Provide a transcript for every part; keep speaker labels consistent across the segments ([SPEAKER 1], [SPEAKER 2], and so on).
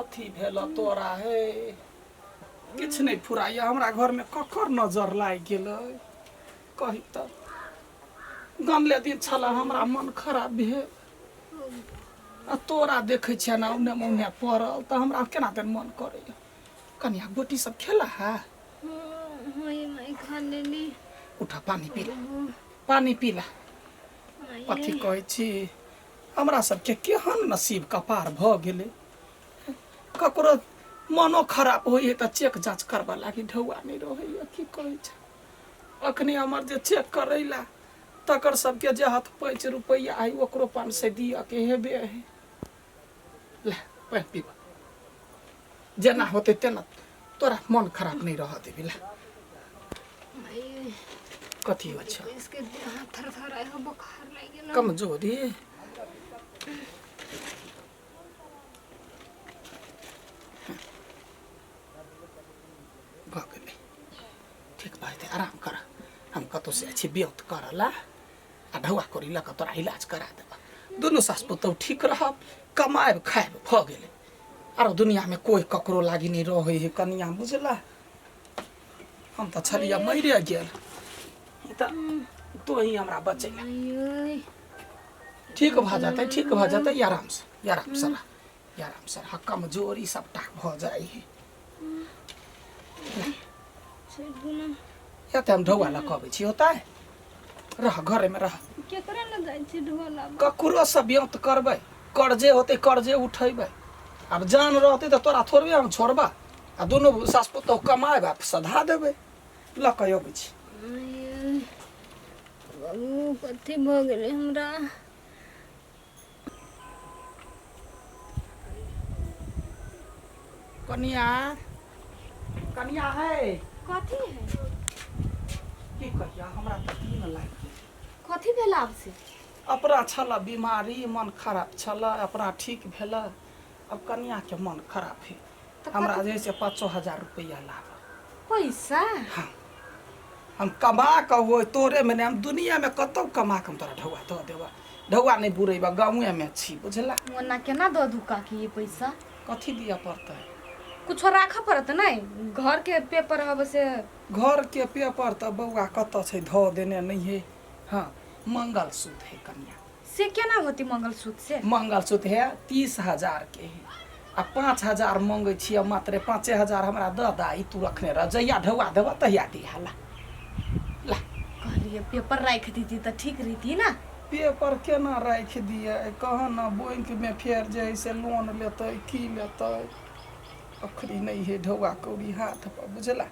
[SPEAKER 1] कथी भेल तोरा हे किछु नहि फुराइए हमरा घरमे ककर नजर लागि गेलै कही तऽ गमले दिन छल हमरा मन खराब भेल आ तोरा देखै छियै ना उने मौने पड़ल तऽ हमरा केना दन मन करैए कनिया गोटी सब खेला है
[SPEAKER 2] हाँ ये मैं खा लेली
[SPEAKER 1] उठा पानी पी ला पानी पी ला कथी कहै छी हमरा सबके केहन नसीब कपार भऽ गेलै ककरो मनो खराब होइए तऽ चेक जाँच करबऽ लागी ढौआ नहि रहैए की कहै छै अखनी हमर जे चेक करै ला तकर सबके जे हथ पैंच रुपैआ है ओकरो 500 दिअ के हेबे है ले पानि पीब जेना होतै तेना तोरा मन खराब नहीं रह देबी ला कथी हो छै
[SPEAKER 2] इसके हाथ थर थर हो बुखार लागि गेल
[SPEAKER 1] कमजोरी भऽ गेलै ठीक भऽ जेतै आराम कर हम कतहु से छी ब्योत करऽ ला आ ढौआ कौड़ी लऽ कऽ तोरा इलाज करा देबह दुनू सास पुतहु ठीक रहब कमायब खायब भऽ गेलै आरो दुनियामे कोइ ककरो लागी नहि रहै है कनिया बुझला हम तऽ छलियै मरिए गेल ई तऽ तोही हमरा बचेला ठीक भऽ जेतै ठीक भऽ जेतै आरामसँ आरामसँ रह आरामसँ रह कमजोरी सबटा भऽ जाइ है या तऽ हम ढौआ लऽ कऽ अबै छी होतै रह घरेमे रह
[SPEAKER 2] केकरा लग जाइ छी ढोआ लाबऽ
[SPEAKER 1] ककरोसँ ब्योत करबै कर्जे होतै कर्जे उठेबै आब जान रहतै तऽ तोरा थोड़बे हम छोड़बा आ दुनू सास पुतोह कमाएब आ सधा देबै लऽ कऽ अबै छी
[SPEAKER 2] बाबू कथी भऽ गेलै हमरा
[SPEAKER 1] कनिया कनिया है
[SPEAKER 3] कथी है
[SPEAKER 1] की कहिया हमरा तऽ दिन लागि गेल
[SPEAKER 3] कथी भेल आब से
[SPEAKER 1] अपना छल बीमारी मन खराब छल अपना ठीक भेल अब कनियाके मन खराब है
[SPEAKER 3] तऽ
[SPEAKER 1] हमरा जे है से 5,000 रुपैआ लागल
[SPEAKER 3] पैसा
[SPEAKER 1] हाँ हम कमा कऽ ओहि तोरेमे नहि हम दुनियामे कतहु कमा कऽ हम तोरा ढौआ दऽ देबह ढौआ नहि बुरेबह गाँवेमे छी बुझला
[SPEAKER 3] ओना केना दऽ दू काकी ये पैसा
[SPEAKER 1] कथी दिअ पड़तै
[SPEAKER 3] कुछो राखऽ पड़त नहि घर के पेपर हब से
[SPEAKER 1] घरके पेपर तऽ बौआ कतऽ छै धऽ देने नहि है हाँ मंगलसूत्र है कनिया
[SPEAKER 3] से केना होती मंगलसूत्र से
[SPEAKER 1] मंगलसूत्र है 30,000 के है आ 5,000 मंगै छियै मात्र 5,000 हमरा दऽ दा ई तू रखने रह जहिया ढौआ देबह तहिया दिहा ला ला
[SPEAKER 3] कहलिए पेपर राखि दीती तऽ ठीक रहिती ना
[SPEAKER 1] पेपर केना राखि दियै कह ने बैंकमे फेर जे है से लोन लेतै की लेतै अखनी नहि है ढौआ कौड़ी हाथ पर बुझला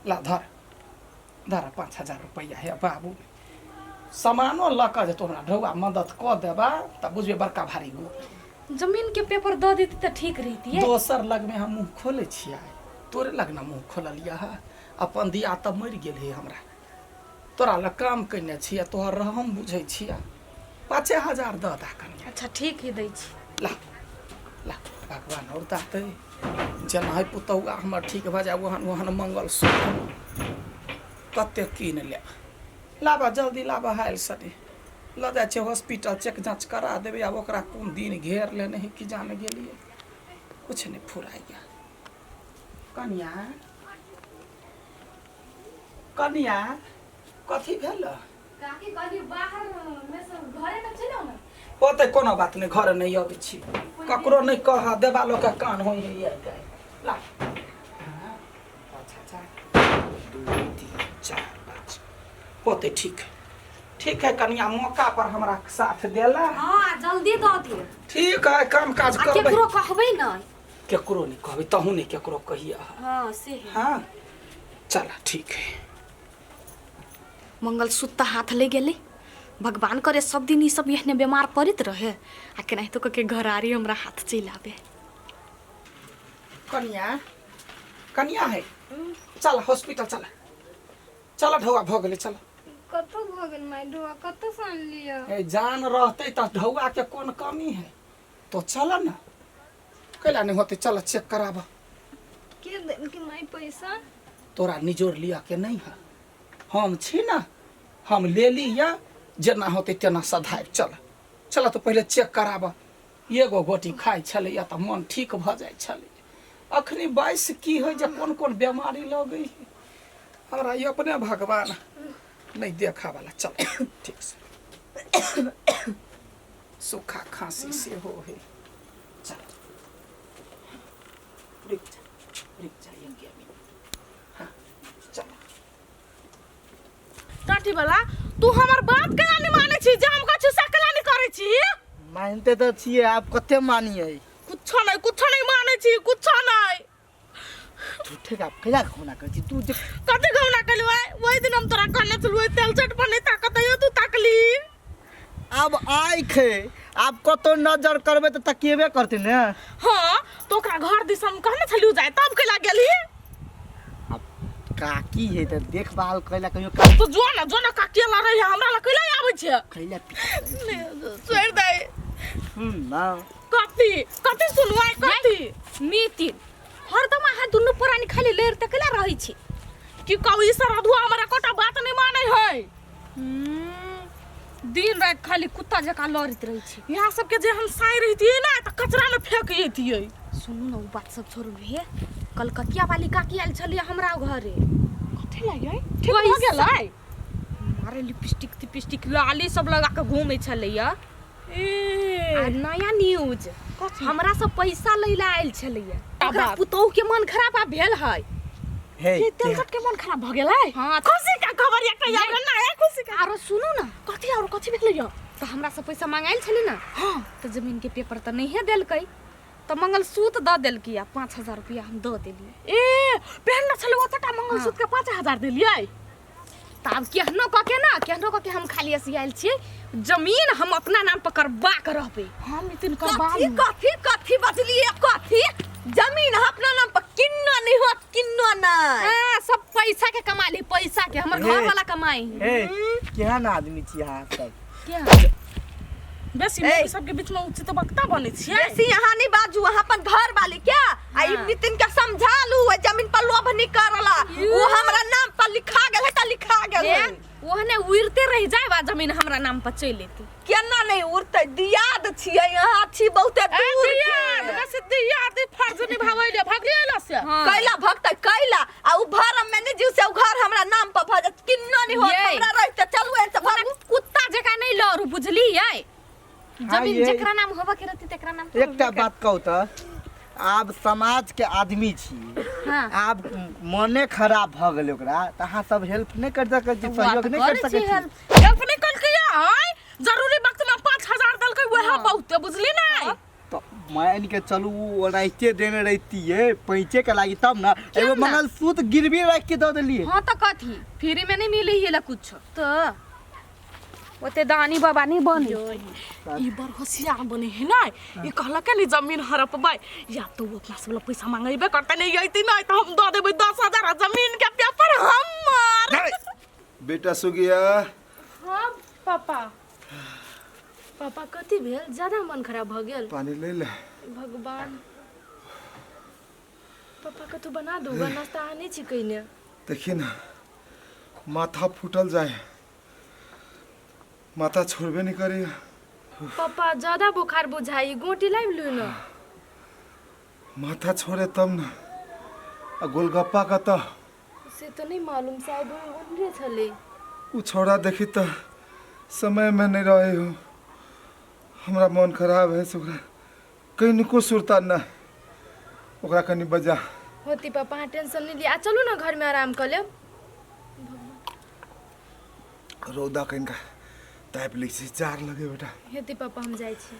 [SPEAKER 1] ला धर धर 5,000 रुपैआ हे बाबू सामानो लऽ कऽ जे तू हमरा ढौआ मदद कऽ देबा तऽ बुझबै बड़का भारी गो
[SPEAKER 3] जमीन के पेपर दऽ देती तऽ ठीक रहिती
[SPEAKER 1] दोसर लगमे हम मुँह खोलै छियै तोरे लग ने मुँह खोललियै हँ अपन दिया तऽ मरि गेल हे हमरा तोरा लग काम कयने छियै तोहर रहम बुझै छियै 5,000 दऽ दा कनिया
[SPEAKER 3] अच्छा ठीक है दै छी
[SPEAKER 1] ला ला भगवान और दाते जेना है पुतहुआ हमर ठीक भऽ जाय ओहन ओहन मंगल सूत्र कते कीन लेब लाबऽ जल्दी लाबऽ हाल सने लऽ जाइ छै हॉस्पिटल चेक जाँच करा देबै आब ओकरा कोन दिन घेर लेने है कि जाने गेलियै कुछ नहि फुराइया कनिया कनिया कथी भेल
[SPEAKER 3] काकी कहली बाहर में से घरे में चलि आउ ने
[SPEAKER 1] होतै कोनो बात नहि घर नहि अबै छी ककरो नहि कह देवालो के कान होइ है ला हाँ, अच्छा अच्छा 2 3 4 5 होतै ठीक है ठीक है कनिया मौका पर हमरा साथ देला
[SPEAKER 3] हाँ जल्दी दऽ दियौ
[SPEAKER 1] ठीक है काम काज
[SPEAKER 3] आ
[SPEAKER 1] करबै
[SPEAKER 3] केकरो कहबै नहि
[SPEAKER 1] केकरो नहि कहबै तहूँ नहि केकरो कहिया
[SPEAKER 3] हाँ से है
[SPEAKER 1] हाँ चल ठीक है
[SPEAKER 3] मंगलसूत्र तऽ हाथ ले गेलै भगवान करे सब दिन ई सब एहने बीमार पड़ैत रहे आ केनाहितो कऽ के घरारी हमरा हाथ चलि आबे
[SPEAKER 1] कनिया कनिया है चल हॉस्पिटल चल चल ढौआ भऽ गेलै चल
[SPEAKER 2] कतऽ भऽ गेल माय ढोआ कतऽसँ आनलियै
[SPEAKER 1] ए जान रहतै तऽ ढौआ के कोन कमी है तो चल न कैला नहीं होते चल चेक कराब
[SPEAKER 2] के देलकै माय पैसा
[SPEAKER 1] तोरा निजोर लिया के नहीं है हम छी ना हम ले लिया जेना होते तेना सधायब चल चल तो पहले चेक कराब एगो गोटी खाइ छलैया तऽ मन ठीक भऽ जाइ छलै अखनी बाइस की है जे कोन कोन बीमारी लगै है हमरा ई अपने भगवान नहीं देखा वाला। चल ठीक से सूखा खांसी सेहो है। चल रुक जा रुक जा एक मिनट। हाँ चल
[SPEAKER 4] टाटी वाला तू हमर बात केना नहीं मानै छी जे हम कछु सकला नहीं करै छी?
[SPEAKER 5] मानते तऽ छियै, आब कते मानियै?
[SPEAKER 4] कुछो नहीं मानै छी, कुछो नहीं।
[SPEAKER 5] झूठे का कैला घौना करै छी तू जे
[SPEAKER 4] कते घौना केलु आइ? ओहि दिन हम तोरा कहने छलु तेल चट पर नहीं ताकत है तू ताकली।
[SPEAKER 5] आब आँखि है, आब कतौ नजर करबै तऽ तकिएबे करतै ने।
[SPEAKER 4] हाँ तो ओकरा घर दिस हम कहने छलियौ जाय तब कैला गेली?
[SPEAKER 5] आब काकी है तऽ देखभाल कैला कहियो
[SPEAKER 4] तो जो ना काकी ला रही हमरा ला कैला आबै छै?
[SPEAKER 5] कैला
[SPEAKER 4] छोड़ दे।
[SPEAKER 5] सुन ना।
[SPEAKER 4] कथी कथी सुनवाई कथी?
[SPEAKER 3] मितिन हरदम अहाँ दुनू प्राणी खाली लेर तकला रहै छी।
[SPEAKER 4] की कहू ई सरधुआ हमरा कोटा बात नहीं मानै है।
[SPEAKER 3] दिन राति खाली कुत्ता जकाँ लड़ैत रहै छी।
[SPEAKER 4] यहाँ सबके जे हम साई रहितियै ना तऽ कचरा में फेंक जैतियै।
[SPEAKER 3] सुनू ने, ओ बात सब छोड़ू। हे कलकतिया वाली काकी आयल छलियै हमरा घरे।
[SPEAKER 4] कथी लागियै? ठीक भऽ गेलै?
[SPEAKER 3] मारे लिपस्टिक तिपस्टिक लाली सब लगा के घूमै छलैया।
[SPEAKER 4] ए
[SPEAKER 3] आ नया न्यूज, हमरा सब पैसा लै ला आयल छलैया। ओकरा पुतोहु के मन खराब आब भेल है।
[SPEAKER 5] हे
[SPEAKER 4] ये तेलकट के मन खराब भऽ गेलै?
[SPEAKER 3] हाँ।
[SPEAKER 4] खुशी का खबर एकटा यार नया खुशी का।
[SPEAKER 3] आरो सुनू ना।
[SPEAKER 4] कथी आरो कथी भेलै यौ?
[SPEAKER 3] तऽ हमरा सब पैसा मांगायल छलै ना।
[SPEAKER 4] हाँ।
[SPEAKER 3] तऽ जमीन के पेपर तऽ नहिए देलकै तऽ मंगलसूत्र दऽ देलकै आ 5000 रुपया हम दऽ देलियै।
[SPEAKER 4] ए पहिनने छलै ओतटा मंगलसूत्र के 5000 देलियै?
[SPEAKER 3] तऽ आब केहनो कऽ के ना केहनो कऽ के हम खाली असी आयल छियै, जमीन हम अपना नाम पर करबा के रहबै।
[SPEAKER 4] हम नितिन करबा।
[SPEAKER 6] कथी कथी कथी बजलियै? कथी जमीन अपना नाम पर किन्नो नहीं होत, किन्नो नहीं।
[SPEAKER 3] हाँ, सब पैसा के कमा ली, पैसा के हमर घर वाला कमाई।
[SPEAKER 5] हे केहन आदमी छी अहाँ सब?
[SPEAKER 3] क्या
[SPEAKER 4] बेसी मौगी सबके बीच में उचित वक्ता बनै छियै।
[SPEAKER 6] बेसी यहाँ नहीं बाजू, अहाँ अपन घर वाली क्या आ ई नितिन के समझा लू, ओहि जमीन पर लोभ नहीं करला, वो हमरा नाम पर लिखा गेल है त लिखा गेल है।
[SPEAKER 3] ओहने उड़ते रह जाए बा जमीन हमरा नाम पर चलि एतै।
[SPEAKER 6] केना नहीं उड़तै? दियाद छियै अहाँ, छी बहुते दूर के।
[SPEAKER 4] दियाद बेसी दियाद फर्ज निभाबै ले भगलियै ल से।
[SPEAKER 3] हाँ।
[SPEAKER 6] कैला भगतै कैला? आ उ भरम में नहीं जीव से उ घर हमरा नाम पर भ जात, किन्नो नहीं होत। हमरा रहते चलू एन से भागू।
[SPEAKER 3] कुत्ता जकाँ नहीं लड़ू बुझलियै? जमीन
[SPEAKER 5] ये-
[SPEAKER 3] जेकरा नाम होबऽ के रहतै तेकरा नाम पर
[SPEAKER 5] एकटा बात कहू तऽ आब समाज के आदमी छी।
[SPEAKER 3] हाँ।
[SPEAKER 5] आब मने खराब भऽ गेलै ओकरा तऽ अहाँ सब हेल्प नहि कर सकै छी, सहयोग नहि कर सकै छी?
[SPEAKER 3] हेल्प
[SPEAKER 4] हेल्प नहीं कलकै आय, जरूरी वक्त में 5000 देलकै वएह बहुते, बुझली नहीं?
[SPEAKER 5] तऽ मान के चलू ओ ओनाहिते देने रहितियै पैंचे के लागी तब ना एगो मंगलसूत्र गिरवी राखि के दऽ देलियै।
[SPEAKER 3] हाँ तऽ कथी फ्री में नहीं मिली है कुछ तो ओते दानी बाबा नहीं बनी।
[SPEAKER 4] ई बड़ होशियार बने है ना, ई कहलक नि जमीन हड़पबै या तो वो अपना सब ला पैसा मांगेबे करतै, नहीं अइती नहीं तो हम दऽ देबै 10000 आ जमीन के पेपर हमर।
[SPEAKER 7] बेटा सुगिया।
[SPEAKER 2] हाँ पापा। पापा कथी भेल? ज्यादा मन खराब भऽ गेल?
[SPEAKER 7] पानी ले ले।
[SPEAKER 2] भगवान पापा कतौ बना दू नाश्ता, अहाँ नहि छी कयने।
[SPEAKER 7] देखिए ना माथा फूटल जाए, माथा छोड़बे नहीं करे।
[SPEAKER 2] पापा ज्यादा बुखार बुझाई, गोटी लाबि लू न।
[SPEAKER 7] माथा छोड़े तब ना। आ गोलगप्पा कतऽ?
[SPEAKER 2] से तऽ नहि मालूम, शायद उम्हरे छलै।
[SPEAKER 7] उ छोड़ा देखी तऽ समय में नहीं रहे हो, हमरा मन खराब है से ओकरा कनिको सुरता न, ओकरा कनि बजा।
[SPEAKER 2] होती पापा, अहाँ टेंशन नहि लिअ, आ चलू ने घरमे आराम कऽ लेब।
[SPEAKER 7] रौदा कनिका तापि लै छै, जार लगे बेटा।
[SPEAKER 2] हेतै पापा, हम जाइ छी।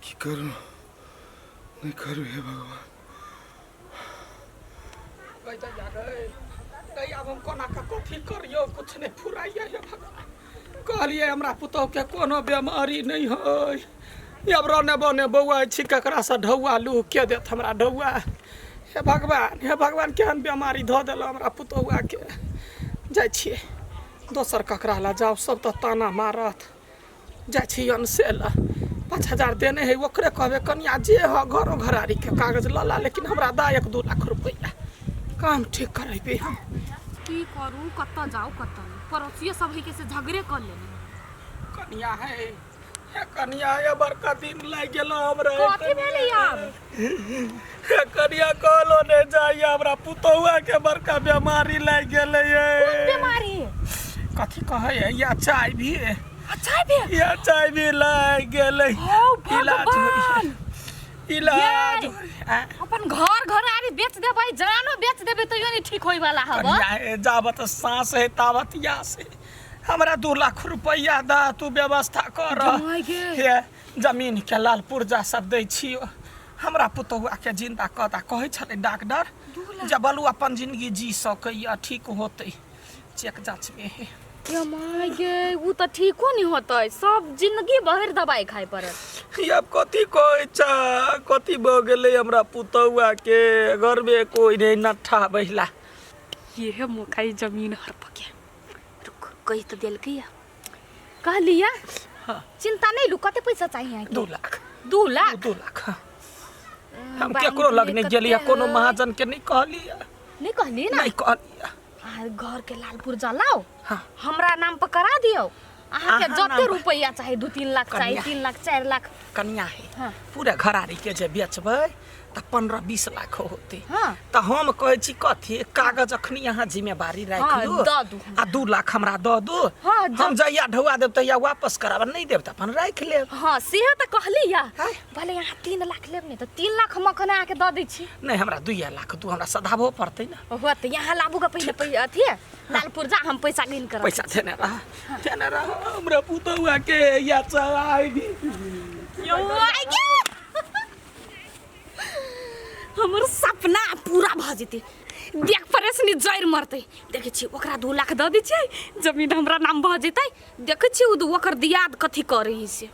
[SPEAKER 7] की करू नहीं करू, हे भगवान।
[SPEAKER 1] गै आब हम कोना कऽ कथी करियौ, कुछ नहीं फुराइए। हे भगवान, कहलियै हमरा पुतोहुके कोनो बेमारी नहीं है, अब रने बने बौआ छी, ककरासँ ढौआ लू, के देत हमरा ढौआ? हे भगवान, हे भगवान, केहन बेमारी धऽ देलक हमरा पुतोहुआके। जाइ छियै दोसर ककरा लए जाउ, सब तऽ ताना मारत। जाइ छी अनसे लए, 5000 देने है ओकरे कहबै, कनिया जे ह घरो घरारीके कागज लऽ ला, लेकिन हमरा दा 1-2 लाख रुपैआ, काम ठीक करेबै हम।
[SPEAKER 3] की करू, कतऽ जाउ कतऽ नहि, पड़ोसियो सब है के से झगड़े कऽ लेने।
[SPEAKER 1] कनिया है, हे कनिया ये बड़का दिन लागि गेल हमरा।
[SPEAKER 4] कथी भेलै आब?
[SPEAKER 1] हे कनिया, कहलो नहि जाइए, हमरा पुतहुआ के बड़का बीमारी लागि गेलै ये।
[SPEAKER 4] बीमारी?
[SPEAKER 1] कथी कहै है, या चाय भी।
[SPEAKER 4] अच्छा भी।
[SPEAKER 1] या चाय भी लागि गेलै।
[SPEAKER 4] हौ
[SPEAKER 1] इलाज
[SPEAKER 4] भगवान!
[SPEAKER 1] होइए, इलाज
[SPEAKER 4] ये।
[SPEAKER 1] होइए। आँय?
[SPEAKER 4] अपन घर घर आरी बेच देबै, जानो बेच देबै, तैयो नहीं ठीक होय वाला हब।
[SPEAKER 1] कनिया हे, जाबत साँस है ताबत या से हमरा 2 लाख रुपैआ दा, तू व्यवस्था कर।
[SPEAKER 4] My गे।
[SPEAKER 1] हे जमीन के लाल पुर्जा सब दै छियो, हमरा पुतहुआ के जिंदा कऽ दा। कहै छलै डॉक्टर जे बलू अपन जिंदगी जी सकैया, ठीक होतै, चेक जाँच में हे।
[SPEAKER 4] ये my गे, उ तऽ ठीको नहीं होतै, सब जिंदगी भरि दवाई खाइ पड़त।
[SPEAKER 1] ई आब कथी कहै छ, कथी भऽ गेलै हमरा पुतहुआ के? घरमे कोइ नहि, नट्ठा बहिला।
[SPEAKER 4] ये है मौका ई जमीन हड़प के। रुक, कहि तऽ देलकै या कहलिया। चिंता नहीं लू। कते पैसा चाहिए अहाँके?
[SPEAKER 1] 2 लाख।
[SPEAKER 4] 2 लाख?
[SPEAKER 1] 2 लाख, हाँ। हम
[SPEAKER 4] बैंक
[SPEAKER 1] केकरो लग
[SPEAKER 4] में
[SPEAKER 1] नहि
[SPEAKER 4] कते
[SPEAKER 1] गेलियै, कोनो
[SPEAKER 4] है?
[SPEAKER 1] महाजन के नहि कहलियै।
[SPEAKER 4] नहीं कहलियै ना?
[SPEAKER 1] नहि कहलियै।
[SPEAKER 4] अहाँ घर के लाल पुर्जा लाओ। हमरा नाम पर करा दियौ अहाँके।
[SPEAKER 1] अहाँ नाम
[SPEAKER 4] जते
[SPEAKER 1] पर-
[SPEAKER 4] रुपैआ चाही, 2-3 लाख चाही,
[SPEAKER 1] कनिया।
[SPEAKER 4] 3 लाख, 4 लाख।
[SPEAKER 1] कनिया है, पूरा घरारी के जे बेचबै तऽ 15-20 लाख होतै। तऽ हम कहै छी कथी, कागज अखनी अहाँ जिम्मेवारी राखि लू।
[SPEAKER 4] दऽ दू।
[SPEAKER 1] आ 2 लाख हमरा दऽ दू। हम जहिया ढौआ देब तहिया वापस कराब, नहि देब तऽ अपन राखि लेब।
[SPEAKER 4] हाँ, से तऽ कहली या।
[SPEAKER 1] आँय?
[SPEAKER 4] भले अहाँ 3 लाख लेब ने, तऽ 3 लाख हम अखन अहाँके दऽ दै छी।
[SPEAKER 1] नहि, हमरा 2 लाख दू, हमरा सधाबो पड़तै ने।
[SPEAKER 4] हो तऽ यहाँ लाबू के पहिले अथी लाल पुर्जा, हम पैसा गिन कर।
[SPEAKER 1] पैसा देने रह, देने रह हमरा पुतहुआ के या चाय भी।
[SPEAKER 4] यौ, आइ गे! हमर सपना पूरा भऽ जेतै। देख, परेशनी जड़ि मरतै। देखै छियै, ओकरा 2 लाख दऽ दै छियै, जमीन हमरा नाम भऽ जेतै। देखै छियै ओ ओकर दियाद कथी करै है से।